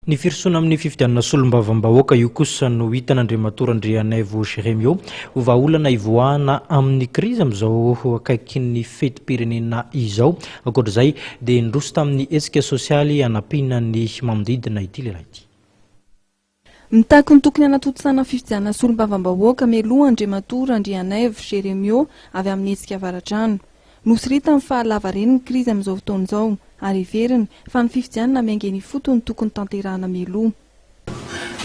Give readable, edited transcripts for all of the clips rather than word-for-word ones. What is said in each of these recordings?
Ny firosoana amin'ny fifidianana solombavambahoaka io kosa no hitan'Andriamatoa Randrianaivo Jérémio ho vahaolana hivoahana amin'ny krizy amin'izao akaikin'ny fetim-pirenena izao. Ankoatra izay dia niroso tamin'ny hetsika sosialy hanampiana ny manodidina ity lehilahy ity. Mitaky ny tokony hanatontosana fifidianana solombavambahoaka mialoha Andriamatoa Randrianaivo Jérémio avy amin'ny hetsika Avaradrano. Nosoritany fa lavareny ny krizy amin'izao fotoana izao ary heveriny fa ny fifidianana miainga eny ifotony tokony tanterahana mialoha.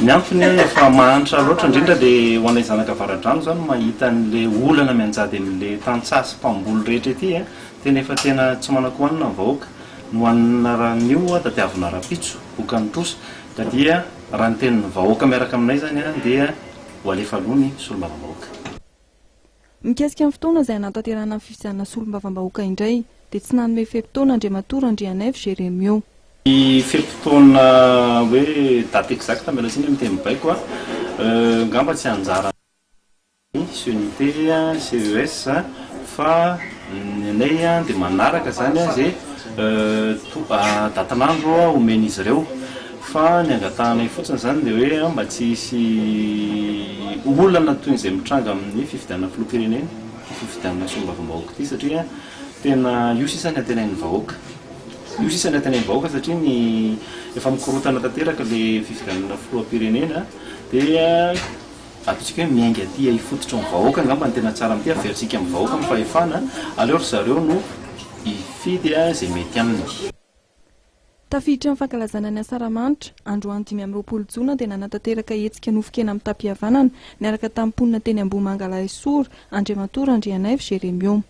Ny antony efa mahantra loatra indrindra le ho anay zanaka Avaradrano zany mahita an'le olana mianjady amin'le tantsaha sy mpamboly rehetra ety a, tena efa tena tsy manan-kohanina ny vahoaka, ny hohanina raha anio tadiavina rahampitso, bokan'ny trosa, ka dia raha ny tenin'ny vahoaka miaraka aminay zany dia ho alefa aloha ny solombavambahoaka. Mikasika ny fotoana izay hanatanterahana ny fifidianana solombavambahoaka indray dia tsy nanome fe-potoana Andriamatoa Randrianaivo Jérémio. Ny fe-potoana hoe date exacte miala tsiny amin'ny teny baiko a, ngamba tsy anjaran'ny CENIT, CES fa ny anay dia manaraka izany izay datin'andro omen'izy ireo fa ny angatahanay fotsiny izany dia hoe mba tsy hisy olana toy izay mitranga amin'ny fifidianana filoham-pirenena ity fifidianana solombavambahoaka ity satria tena io sisa ny antenain'ny vahoaka. Io sisa ny antenain'ny vahoaka satria ny efa mikorontana tanteraka ilay fifidianana filoham-pirenena dia ataontsika hoe miainga aty ifototry ny vahoaka angamba no tena tsara amin'ity, averintsika amin'ny vahoaka ny fahefana, aleo ry zareo no hifidy izay mety aminy. Tafiditra amin'ny fankalazana ny Asaramanitra, androany 25 jona dia nanatanteraka hetsika nofon-kena mitam-pihavanana niaraka tamin'ny mponina teny Ambohimangalahy Sora, Andriamatoa Randrianaivo Jérémio.